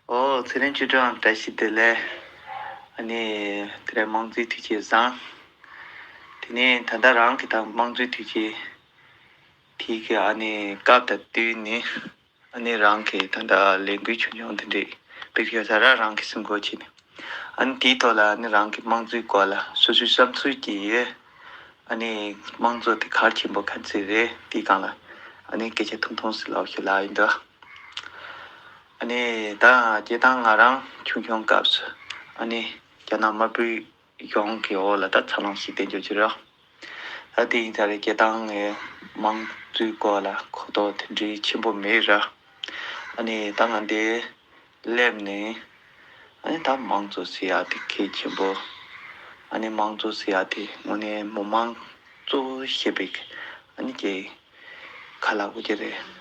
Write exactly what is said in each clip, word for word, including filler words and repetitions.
ཨོ་ཚེ་རིང་ཆོས་སྒྲོན་བཀྲ་ཤིས་བདེ་ལེགས། ཨ་ནི་དེ་རིང་དམངས་གཙོའི་དུས་ཆེན་བཟང་། དེ་ནས་ད་ལྟ་རང་གི་ད་དམངས་གཙོའི་དུས་ཆེན་དེའི་གི་ཨ་ནི་སྐབས་དང་བསྟུན་ནས་ཨ་ནི་རང་གི་ད་ལྟ་ལས་འགུལ་ཆུང་ཆུང་དེ་འདྲས་སྤེལ་གི་ཡོད་ས་ར། རང་གི་སེམས་ཁུར་བྱས་ནས་ཨ་ནི་དེའི་ཐོག་ལ་ཨ་ནི་རང་གི་དམངས་གཙོའི་སྐོར་ལ་སོ་སོའི་བསམ་ཚུལ་གྱི་ཡོད། ཨ་ནི་དམངས་གཙོ་དེ་གལ་ཆེན་པོ་ག་ཚོད་རེད། དེའི་སྒང་ལ་ཨ་ནི་སྐད་ཆ་ཐུང་ཐུང་ཞིག་ལབ་ཞུ་ལབ་ཡིན་འདུག་ཨ་ནི་ད་སྐྱེ་སྟངས་ང་རང་ཆུང་ཆུང་སྐབས་སུ་ཨ་ནི་རྒྱ་ནག་དམར་པོའི་གཞུང་གི་འོག་ལ་ད་འཚར་ལོངས་ཤིག་བསྟན་རྒྱུ་ཅི་རེད། ད་དེ་ཡིན་ད་རེད། སྐྱེ་སྟངས་ངའི་དམངས་གཙོའི་སྐོར་ལ་གོ་རྟོགས་དེ་འདྲའི་ཆེན་པོ་མེད་ར། ཨ་ནི་ད་ང་འདི་སླེབས་ནས་ཨ་ནི་ད་དམངས་གཙོ་ཟེར་ཡག་དེ་གལ་ཆེན་པོ། ཨ་ནི་དམངས་གཙོ་ཟེར་ཡག་དེ་དངོས་གནས་མི་མང་གཙོ་བོ་ཞེས་པའི་ཨ་ནི་ཀྱི་ག་ལ་གོ་གི་རེད།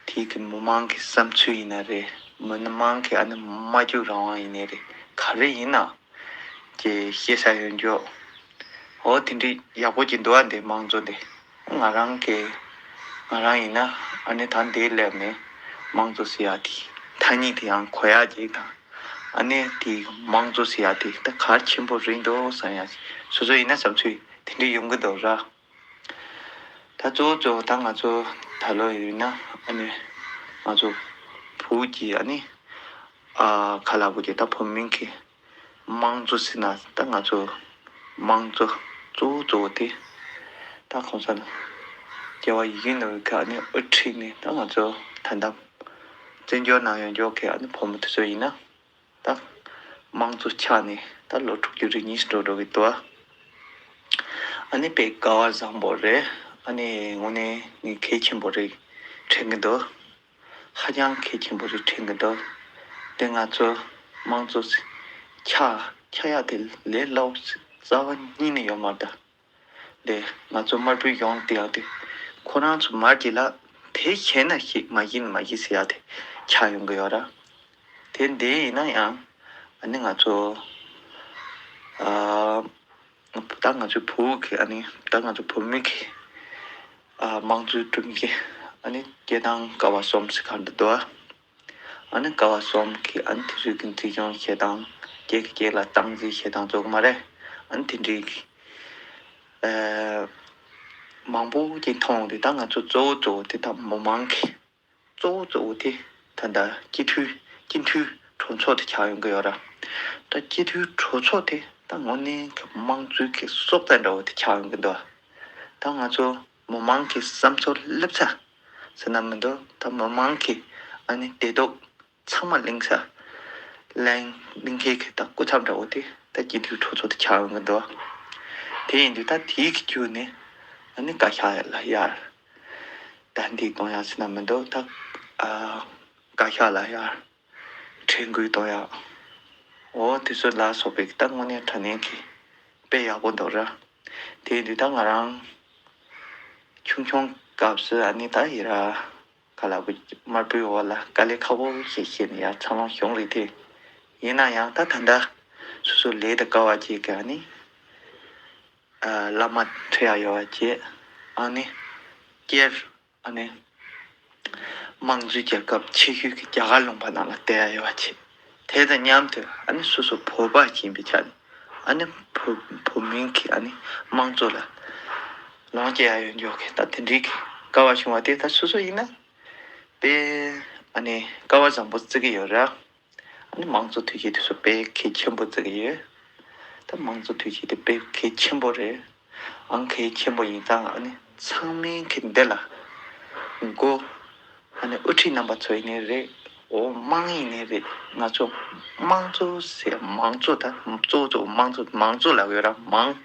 དེའི་གི་མི་མང་གི་བསམ་ཚུལ་ཡིན་ན་རེད། མི་མང་གི་ཨ་ནི་སྨྲ་བརྗོད་རང་དབང་ཡིན་ནའི་རེད། ག་རེ་ཡིན་ན་ཀྱི་ཤེས་ས་ཡོད་འགྱོ། འོ་དེ་འདྲའི་ཡག་པོ་ཅིག་འདུག་ཨ། འདི་དམངས་གཙོ་འདི་ང་རང་གི་ང་རང་ཡིན་ན་ཨ་ནི་ད་འདི་སླེབས་ནས་དམངས་གཙོ་ཟེར་ཡག་དེ་ཐ་སྙད་དེ་ཡང་གོ་ཡག་ཅིག་དང་། ཨ་ནི་དེ་དམངས་གཙོ་ཟེར་ཡག་དེ་ད་གལ་ཆེན་པོ་རེད་འདུག་བསམ་ཡག་སོ་སོ་ཡིན་ན་བསམ་ཚུལ་དེ་འདྲའི་ཡོང་གི་འདུག་ར། ད་གཙོ་བོ་གཙོ་བོ་ད་ང་ཚོ་ད་ལོ་ཡིན་ན་ཨ་ནི་ང་ཚོ་བོད་ཀྱི་ཨ་ནི་ཨ་ག་ལ་བོད་ཀྱི་ད་བོད་མིང་གི་དམངས་གཙོ་ཟེར་ན་ད་ང་ཚོ་དམངས་གཙོ་གཙོ་བོ་གཙོ་བོ་དེ་ད་གོང་ས་ན་རྒྱལ་བ་ཡིད་བཞིན་ནོར་བུའི་ཁ་ནས་དབུ་ཁྲིད་ནས་ད་ང་ཚོ་ད་ལྟ་བཙན་བྱོལ་ནང་ཡོད་འཇོག་གི་ཨ་ནི་བོད་མི་དེ་ཚོ་ཡིན་ན། ད་དམངས་གཙོ་ཆགས་ནས་ད་ལོ་དྲུག་ཅུ་རེ་གཉིས་འགྲོ་འགྲོ་གི་འདུག་ཨ་ནི་དཔེ་སྐལ་བ་བཟང་པོ་རེད། ཨ་ནི་དངོས་གནས་ངས་གལ་ཆེན་པོ་རེད་དྲན་གི་འདུག་ཧ་ཅང་གལ་ཆེན་པོ་རེད་དྲན་གི་འདུག་དེ་ང་ཚོ་དམངས་གཙོ་ཆགས་ཆགས་ཡག་དེ་ལས་སླ་པོ་རྩ་བ་ཉིད་ནས་ཡོད་མ་རེད་ད། དེ་ང་ཚོ་དམར་པོའི་གཞུང་དེ་ཡང་དེ་ཁོ་རང་ཚོ་མར་གྱི་ལ་དེ་བྱས་ན་ཤིག་མ་བྱིན་མ་བྱིན་ཟེར་ཡག་དེ་ཆགས་ཡོང་གི་ཡོད་ར། དེ་འདི་ཡིན་ན་ཡང་ཨ་ནི་ང་ཚོ་ཨ་ད་ང་ཚོའི་བོད་ཀྱི་ཨ་ནི་ད་ང་ཚོ་བོད་མི་གི་ཨ་དམངས་གཙོའི་སྒྲུབ་མཁན་ཨ་ནི་སྐྱེ་སྟངས་ཀ་བ་གསུམ་ཟེར་ག་འདི་འདུག་ཨ་ནི་ཀ་བ་གསུམ་གི་ཨ་ནི་དེ་ཚོའི་གི་འཛིན་སྐྱོང་བྱེད་སྟངས་སྐྱེ་གི་སྐྱེ་ལ་སྟངས་འཛིན་བྱེད་སྟངས་ཚོགས་མ་རེད། ཨ་ནི་དེ་འདྲའི་གི་ཨ་མང་པོ་ཅིག་མཐོང་དུས་ད་ང་ཚོ་གཙོ་བོ་གཙོ་བོ་དེ་ད་མི་མང་གི་གཙོ་བོ་གཙོ་བོ་དེ་ད་ལྟ་སྤྱི་འཐུས་སྤྱི་འཐུས་གྲོས་ཚོགས་དེ་ཆགས་ཡོང་གི་ཡོད་ར། ད་སྤྱི་འཐུས་གྲོས་ཚོགས་དེ་ད་དངོས་གནས་ཀྱི་དམངས་གཙོའི་གི་སྲོག་རྩ་འདྲ་བོ་དེ་ཆགས་ཡོང་གི་འདུག་ད་ང་ཚོ་མི་མང་གི་བསམ་ཚུལ་སླེབས་ས་ཟེར་ན་མི་འདུག་ད་མི་མང་གི་ཨ་ནི་བདེ་སྡུག་ཚང་མ་གླེང་ས་གླེང་གླེང་མཁན་གི་ད་སྐུ་ཚབ་འདྲ་བོ་དེ་ད་སྤྱི་འཐུས་གྲོས་ཚོགས་དེ་ཆགས་ཡོང་གི་འདུག་དེ་ཡིན་དུས་ད་དེའི་གི་བརྒྱུད་ནས་ཨ་ནི་བཀའ་ཤག་ལ་ཡར། ད་འདི་གཏོང་ཡག་ཟེར་ན་མི་འདུག་ད་ཨ་བཀའ་ཤག་ལ་ཡར་དྲན་སྐུལ་གཏོང་ཡག་འོ་དེ་ཚོ་ལ་སོགས་པའི་ད་དངོས་གནས་དྲང་གནས་ཀྱི་དཔེ་ཡག་པོ་འདུག་ར། དེ་དུས་ད་ང་རང་ཆུང་ཆུང་སྐབས་སུ་ཨ་ནི་ད་ཡི་ར་ག་ལ་བུ་དམར་པོའི་འོག་ལ་དཀའ་ལས་ཁག་པོ་ཞིག་བྱས་ནས་ཡར་འཚར་ལོངས་བྱུང་རེད་དེ། ཡིན་ན་ཡང་ད་ད་ལྟ་སོ་སོ་ལས་དང་དཀའ་བ་བྱེད་ག་ཨ་ནི། བླ་མ་ཁྲིད་ཡག་ཡོད་པ་བྱེད། ཨ་ནི་སྤྱིར་ཨ་ནི་དམངས་གཙོའི་རྒྱལ་ཁབ་ཆེ་ཤོས་ཀྱི་རྒྱ་གར་ལུང་པ་ནང་ལ་བསྡད་ཡག་ཡོད་པ་བྱེད། དེ་དང་མཉམ་དུ་ཨ་ནི་སོ་སོ་བོད་པ་ཞིག་ཡིན་པའི་ཆ་ནས་ཨ་ནི་བོད་བོད་མིང་གི་ཨ་ནི་དམངས་གཙོ་ལ་ལོངས་སྤྱད་ཡག་ཡོད་འཇོག་གི་ད་དེ་འདྲའི་གི་དཀའ་བ་བྱུང་བ་དེ་ད་སོ་སོ་ཡིན་ན་དཔེ་ཨ་ནི་སྐལ་བ་བཟང་པོ་བརྩི་གི་ཡོད་ར། ཨ་ནི་དམངས་གཙོ་དུས་ཆེན་དེ་ཚོ་དཔེ་གལ་ཆེན་པོ་བརྩི་གི་ཡོད། ད་དམངས་གཙོ་དུས་ཆེན་དེ་དཔེ་གལ་ཆེན་པོ་རེད། ཨང་གལ་ཆེན་པོ་ཡིན་ཙང་ཨ་ནི་ཚང་མས་གི་འདི་ལ་མགོ་ཨ་ནི་དབུ་ཁྲིད་རྣམ་པ་ཚོ་ཡིན་ནའི་རེད། འོ་དམངས་ཡིན་ནའི་རེད། ང་ཚོ་དམངས་གཙོ་ཟེར་མང་གཙོ་ད་གཙོ་བོ་གཙོ་བོ་དམངས་གཙོ་དམངས་གཙོ་ལབ་ཡོད་ར་མང་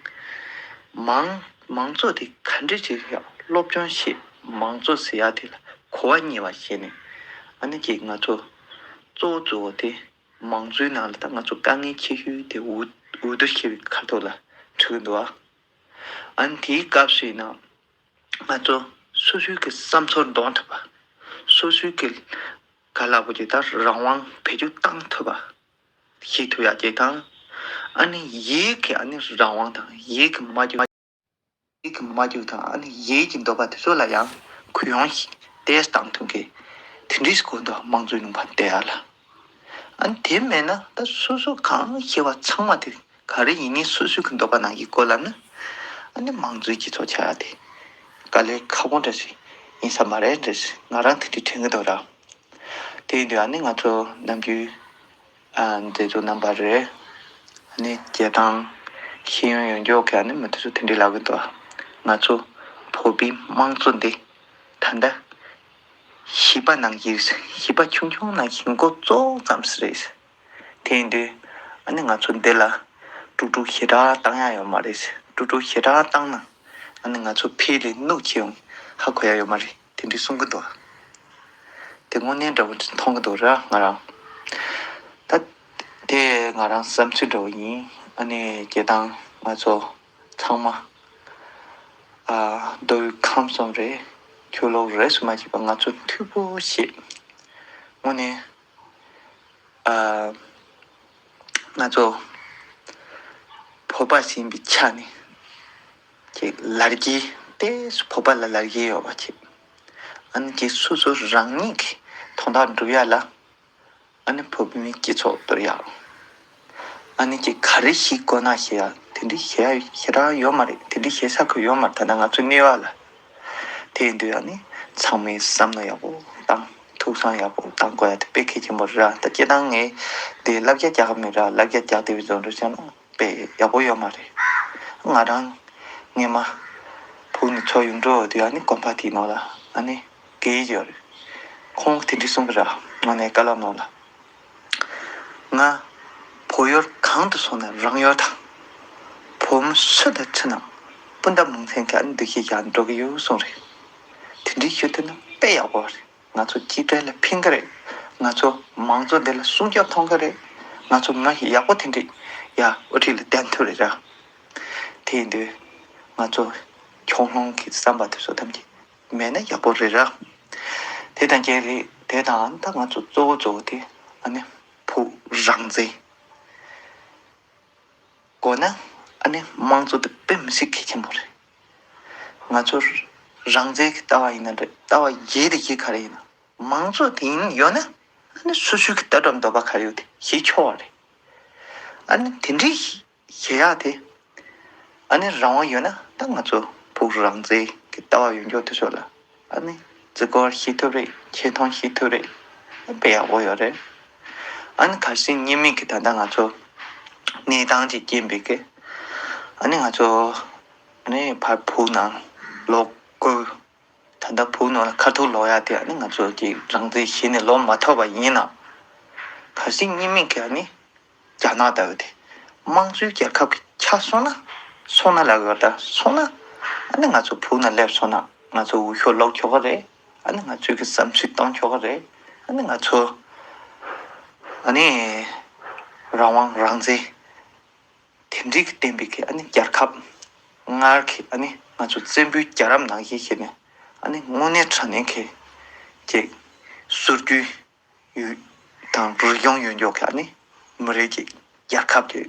མང་མང་གཙོ་དེ་ག་འདྲ་ཅིག་ཡང་སློབ་སྦྱོང་བྱེད་མང་གཙོ་ཟེར་ཡ་དེ་ལ་གོ་བ་རྙེད་པ་བྱས་ནས་ཨ་ནི་ཅིག་ང་ཚོ། གཙོ་བོ་གཙོ་བོ་དེ་མང་གཙོའི་ནང་ལ་ད་ང་ཚོ་དཀའ་ངལ་ཆེ་ཤོས་དེ་འོས་འོས་བསྡུ་བྱེད་པའི་ཁ་ཐོག་ལ་འཁྲི་གི་འདུག་ཨ། ཨ་ནི་དེའི་སྐབས་སུ་ཡིན་ན་ང་ཚོ་སོ་སོའི་གི་བསམ་ཚུལ་འདོན་ཐུབ་པ། སོ་སོའི་གི་ག་ལ་བོ་ཅིག་ད་རང་དབང་བེད་སྤྱོད་བཏང་ཐུབ་པ་ཤེས་ཐུབ་ཡ་ཅིག་དང་། ཨ་ནི་ཡིད་ཀྱི་ཨ་ནི་རང་དབང་དང་ཡིད་ཀྱི་སྨྲ་བརྗོད། ཡིད་ཀྱི་སྨྲ་བརྗོད་དང་ཨ་ནི་ཡིད་ཀྱི་འདོད་པ་དེ་ཚོ་ལ་ཡང་གུ་ཡངས་ཤིག་ཏོག་ཙམ་བཏང་ཐུབ་མཁན་དེ་འདྲའི་སྐོར་དུ་དམངས་གཙོའི་ལུང་པར་བསྡད་ཡ་ལ། ཨ་ནི་དེ་མེད་ན་ད་སོ་སོ་གང་ཤེས་པ་ཚང་མ་དེ་ག་རེ་ཡིན་ནི་སོ་སོའི་གི་འདོད་པ་ནང་གི་སྐོར་ལ་ནི་ཨ་ནི་མང་གཙོའི་སྤྱི་ཚོགས་ཆགས་ཡ་དེ་དཀའ་ལས་ཁག་པོ་འདྲ་ཞིག་ཡིན་ས་མ་རེད་འདྲ་ཞིག་ང་རང་དེ་འདྲའི་དྲན་གི་འདུག་ར། དེ་ཡིན་དུས་ཨ་ནི་ང་ཚོ་ནམ་རྒྱུན་ཨ་མཛད་གཙོ་རྣམ་པ་རེད། ཨ་ནི་སྐད་གྲགས་ཤེས་ཡོན་ཡོད་མགྱོགས་གི་ཨ་ནི་མི་དེ་ཚོ་དེ་འདྲའི་ལབ་གི་འདུག་ང་ཚོ་བོད་པའི་དམངས་གཙོ་འདི་ད་ལྟ་བྱིས་པ་ནང་བཞིན་བྱིས་པ་ཆུང་ཆུང་ནང་བཞིན་འགོ་བཙུགས་ཙམ་ཞིག་རེད། དེ་ཡིན་དུས་ཨ་ནི་ང་ཚོ་འདི་ལ་དཀྲུག་དཀྲུག་ཞེ་དྲག་བཏང་ཡ་ཡོད་མ་རེད། དཀྲུག་དཀྲུག་ཞེ་དྲག་བཏང་ན་ཨ་ནི་ང་ཚོ་ཕྱི་ལ་ནུབ་ཕྱིན་ཡོང་ཧ་གོ་ཡ་ཡོད་མ་རེད། དེ་འདྲའི་གསུང་གི་འདུག་དེ་དངོས་གནས་འདྲ་བོ་མཐོང་གི་འདུག་ར་ང་རང་། ད་དེ་ང་རང་བསམ་ཚུལ་འདྲ་བོ་ཡིན། ཨ་ནི་སྐད་གྲགས་ང་ཚོ་ཚང་མ་ཨ་མདོ་དབུས་ཁམས་གསུམ་རེད། ཆོས་ལུགས་རེད་ཟེར་མ་བྱེད་པ་ང་ཚོ་མཐུན་པོ་བྱེད། དངོས་གནས་ཨ་ང་ཚོ་བོད་པ་ཟིན་པའི་ཆ་ནས་ཅིག་ལ་རྒྱའི་ཏོག་ཙམ་བོད་པ་ལ་ལ་རྒྱའི་ཡོད་པ་ཅིག་ཨ་ནི་ཅིག་སོ་སོ་རང་ཉིད་ཀྱི་དོན་དག་སྒྲུབ་ཡ་ལ་ཨ་ནི་བོད་མིའི་སྤྱི་ཚོགས་གཏོར་ཡ། ཨ་ནི་ཅིག་ག་རེ་ཞིག་དགོས་ན་ཞེས་ཡ་དེ་འདྲའི་ཞེ་ཞེ་དྲག་ཡོད་མ་རེད། དེ་འདྲའི་ཞེ་ས་ཁུལ་ཡོད་མ་རེད། ད་ལྟ་ང་ཚོའི་གནས་བབ་ལ། དེ་ཡིན་དུས་ཨ་ནི་ཚང་མས་བསམ་བློ་ཡག་པོ་བཏང་། ཐུགས་བསམ་ཡག་པོ་བཏང་དགོས་ཡ་དེ་དཔེ་གལ་ཆེན་པོ་རེད་ར། ད་སྤྱིར་བཏང་ངས་དེ་བསླབ་བྱ་རྒྱག་གི་མེད་ར། བསླབ་བྱ་རྒྱག་བསྡད་པའི་བཟོ་འདྲ་བྱས་ན་དཔེ་ཡག་པོ་ཡོད་མ་རེད། ང་རང་སྔས་མ་བུ་ནི་ཚོ་ཡུན་འགྲོ་དུས་ཨ་ནི་དགོན་པ་དེའི་ནང་ལ་ཨ་ནི་དགེ་བའི་ཡོད་རེད། ཁོང་གིས་དེ་འདྲའི་གསུང་གི་ར། ང་ནས་བཀའ་སློབ་གནང་ལ། ང་བོད་ཡུལ་གང་དུ་སོང་ན་རང་ཡུལ་དང་། བོད་མི་སུ་དང་འཕྲད་ན་སྤུན་ཟླ་མིང་མཚན་གྱི་འདུ་ཤེས་བཞག་འགྲོ་གི་ཡོད་གསུངས་རེད། དེ་འདྲའི་ཞུ་ཐུབ་ན་དཔེ་ཡག་པོ་རེད། ང་ཚོ་གཅིག་སྒྲིལ་ལ་ཕན་གི་རེད། ང་ཚོ་མང་གཙོ་འདི་ལ་སྲུང་སྐྱོབ་ཐོབ་གི་རེད། ང་ཚོ་མི་ཡག་པོ་དེ་འདྲས་ཡ་དབུ་ཁྲིད་ལ་བསྟེན་ཐུབ་རེད་ར། དེ་ཡིན་དུས་ང་ཚོ་ཁྱོད་རང་གི་བསམ་པ་དེ་ཚོ་ཐམས་ཅད་མེད་ན་ཡག་པོ་རེད་ར། དེ་དང་གཅིག་རེད། དེ་དང་ད་ང་ཚོ་གཙོ་བོ་གཙོ་བོ་དེ་ཨ་ནི་བོད་རང་བཙན་དགོས་ན་ཨ་ནི་དམངས་གཙོ་དེ་དཔེ་མི་སྲིད་གལ་ཆེན་པོ་རེད། ང་ཚོ་རང་བཙན་གྱི་ལྟ་བ་ཡིན་ན་རེད། ལྟ་བ་གཞི་དེ་གཞི་ག་རེ་ཡིན་ན་དམངས་གཙོ་དེ་ཡིན་ཡོད་ན་ཨ་ནི་སོ་སོའི་གི་ལྟ་གྲུབ་འདོད་པ་ག་རེ་ཡོད་དེ་གཞི་ཆོག་པ་རེད། ཨ་ནི་དེ་འདྲའི་ཞེ་ཡག་དེ། ཨ་ནི་རང་དབང་ཡོད་ན་ད་ང་ཚོ་བོད་རང་བཙན་གྱི་ལྟ་བ་ཡོད་མགྱོགས་དེ་ཚོ་ལ་ཨ་ནི་བརྩི་བཀུར་ཞིག་ཐུབ་རེད། ཆེ་མཐོང་ཞིག་ཐུབ་རེད། དཔེ་ཡག་པོ་ཡོད་རེད། ཨ་ནི་གལ་སྲིད་གཉིས་མིན་གྱི་ད་ལྟ་ང་ཚོ་གནས་སྟངས་ཀྱི་རྐྱེན་པས་ཀྱི་ཨ་ནི་ང་ཚོ་ཨ་ནི་ཕར་བོད་ནང་ལོག་དགོས། ད་ལྟ་བོད་ནང་ལ་ཁ་ཐུག་ལོག་ཡ་དེ་ཨ་ནི་ང་ཚོ་གི་རང་བཙན་བྱས་ནས་ལོག་མ་ཐུབ་པ་ཡིན་ན། གལ་སྲིད་གཉིས་མིན་གྱི་ཨ་ནི་རྒྱ་ནག་ལྟ་བུ་དེ་དམངས་གཙོའི་རྒྱལ་ཁབ་ཀྱི་ཆ་སོང་ན། སོང་ན་ལབ་དགོས་ད་སོང་ན། ཨ་ནི་ང་ཚོ་བོད་ནང་སླེབས་སོང་ན་ང་ཚོ་འོས་ཤོག་སློག་ཆོག་གི་རེད། ཨ་ནི་ང་ཚོའི་གི་བསམ་ཚུལ་གཏོང་ཆོག་གི་རེད། ཨ་ནི་ང་ཚོ་ཨ་ནི་རང་དབང་རང་བཙན་དེ་འདྲའི་གི་བསྟན་པའི་གི་ཨ་ནི་རྒྱལ་ཁབ་སྔར་གི་ཨ་ནི་ང་ཚོ་བཙན་པོའི་རྒྱལ་རབས་ནང་བཞིན་བྱས་ནས་ཨ་ནི་དངོས་གནས་དྲང་གནས་གི་ཅིག་སྲོལ་རྒྱུན་ཡུལ་དང་རིག་གཞུང་ཡོད་མགྱོགས་ཀྱི་ཨ་ནི་མི་རིགས་ཀྱི་རྒྱལ་ཁབ་ཀྱི་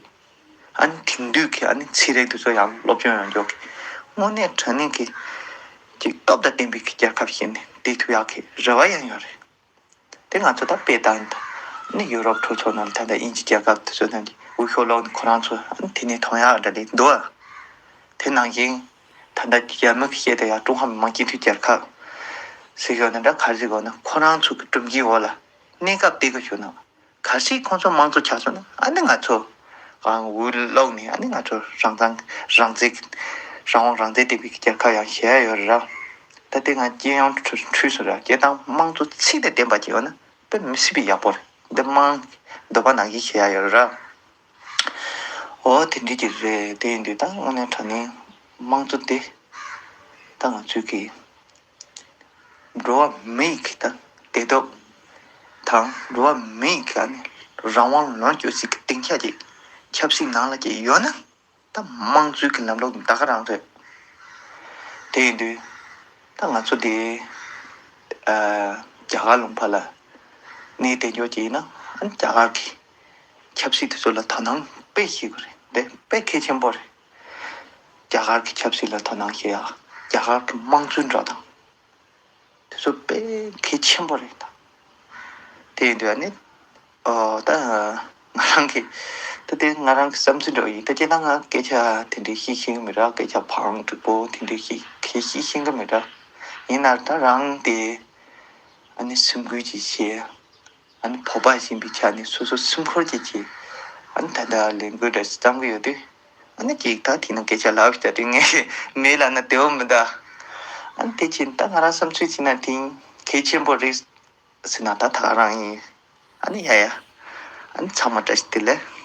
ཨ་ནི་དེང་དུས་ཀྱི་ཨ་ནི་ཚན་རིག་དེ་ཚོ་ཡང་སློབ་སྦྱོང་ཡོད་མགྱོགས་ཀྱི་དངོས་གནས་དྲང་གནས་ཀྱི་ཀྱི་སྟོབས་དང་ལྡན་པའི་ཀྱི་རྒྱལ་ཁབ་ཞིག་ནས་བསྡད་ཐུབ་ཡག་གི་རེ་བ་ཡང་ཡོད་རེད། དེ་ང་ཚོ་ད་དཔེ་བལྟས་ན་ད་ནི་ཡུ་རོབ་གྲོས་ཚོགས་ནང་ལ་ད་ལྟ་དབྱིན་ཇི་རྒྱལ་ཁབ་དེ་ཚོ་ནང་གི་འོས་ཤོག་སློག་ནས་ཁོ་རང་ཚོ་ཨ་ནི་དེ་ནས་མཐོང་ཡག་འདྲ་ལས་འདུག་ཨ། དེ་ནང་བཞིན་ད་ལྟ་རྒྱ་མི་གི་བཤད་དེ་ཡང་ཀྲུང་ཧྭ་མི་དམངས་སྤྱི་མཐུན་རྒྱལ་ཁབ་ཟེར་ཡོད་ན་འདྲ་ག་རེ་ཟེར་དགོས་ན་ཁོ་རང་ཚོ་གི་སྒྲོམ་གྱི་འོག་ལ་གནས་སྐབས་དེ་ག་བཞུགས་ན། གལ་སྲིད་ཁོང་ཚོ་དམངས་གཙོ་ཆགས་སོང་ན་ཨ་ནི་ང་ཚོ་གང་འོས་བླུགས་ནས་ཨ་ནི་ང་ཚོ་རང་བཙན་རང་བཙན་རང་དབང་རང་བཙན་ལྡན་པའི་རྒྱལ་ཁབ་ཡང་བཞེངས་ཡ་ཡོད་རེད་ར། ད་དེ་ང་རྐྱེན་ཡང་འཁྲུལ་སོང་ར། སྤྱིར་བཏང་དམངས་གཙོ་ཚིག་དེ་བདེན་པ་ཅིག་ཡོད་ན་དཔེ་མི་སྲིད་པའི་ཡག་པོ་རེད། འདི་དམངས་འདོད་པ་ནང་བཞིན་བྱེད་ཡ་ཡོད་རེད་ར། འོ་དེ་འདྲ་ཅིག་རེད། དེ་ཡིན་དུས་ད་དངོས་གནས་དྲང་གནས་དམངས་གཙོ་དེ་ད་ང་ཚོའི་གི་འགྲོ་བ་མི་ཡི་གི་ད་བདེ་སྡུག་དང་འགྲོ་བ་མི་ཡི་གི་ཨ་ནི་རང་དབང་ལོངས་སྤྱོད་ཅིག་གི་སྡིངས་ཆ་ཅིག་ཆབ་སྲིད་ནང་ལ་ཅིག་ཡོད་ན་ད་དམངས་གཙོའི་གི་ལམ་ལུགས་ད་ག་རང་རེད། དེ་ཡིན་དུས་ད་ང་ཚོ་དེ་ཨ་རྒྱ་གར་ལུང་པ་ལ་གནས་བསྡད་འཇོག་ཅིག་ཡིན་ན་ཨ་ནི་རྒྱ་གར་གི་ཆབ་སྲིད་དེ་ཚོ་ལ་དོ་སྣང་དཔེ་བྱེད་དགོས་རེད། དེ་དཔེ་གལ་ཆེན་པོ་རེད། རྒྱ་གར་གྱི་ཆབ་སྲིད་ལ་དོ་སྣང་བྱེད་ཡག་རྒྱ་གར་གྱི་དམངས་གཙོའི་འགྲོ་སྟངས་དེ་ཚོ་དཔེ་གལ་ཆེན་པོ་རེད་ད། དེ་ཡིན་དུས་ཨ་ནི་ ཨོ་ད་ང་རང་གི་ད་དེ་ང་རང་གི་བསམ་ཚུལ་འདྲ་བོ་ཡིན། ད་ཁྱེད་རང་ང་སྐད་ཆ་དེ་འདྲའི་ཤེས་ཤེས་ཀྱི་མི་ར། སྐད་ཆ་བང་འགྲིག་པོ་དེ་འདྲའི་ཤེས་གལ་ཤེས་ཤེས་ཀྱི་མི་ར། ཡིན་ན་ད་རང་དེ་ཨ་ནི་སེམས་ཁུར་ཅིག་བྱས། ཨ་ནི་བོད་པ་ཡིན་པའི་ཆ་ནས་སོ་སོ་སེམས་ཁུར་ཅིག་བྱས། ཨ་ནི་ད་ལྟ་ལས་འགུལ་འདྲ་ཞིག་བརྩམས་ཀྱི་ཡོད་དུས། ཨ་ནི་ཅིག་ད་དེ་ན་སྐད་ཆ་ལབ་ཤ་དེ་ངས་མེད་ལབ་ན་བདེ་བོ་མི་འདུག་ཨ་ནི་དེ་བྱས་ད་ང་རང་བསམ་ཚུལ་བྱས་ན་དེ་གལ་ཆེན་པོ་རེད་ཟེར་ན་ད་ད་ག་རང་ཡིན། ཨ་ནི་ཡ་ཡ། ཨ་ནི་ཚང་མ་བཀྲ་ཤིས་བདེ་ལེགས།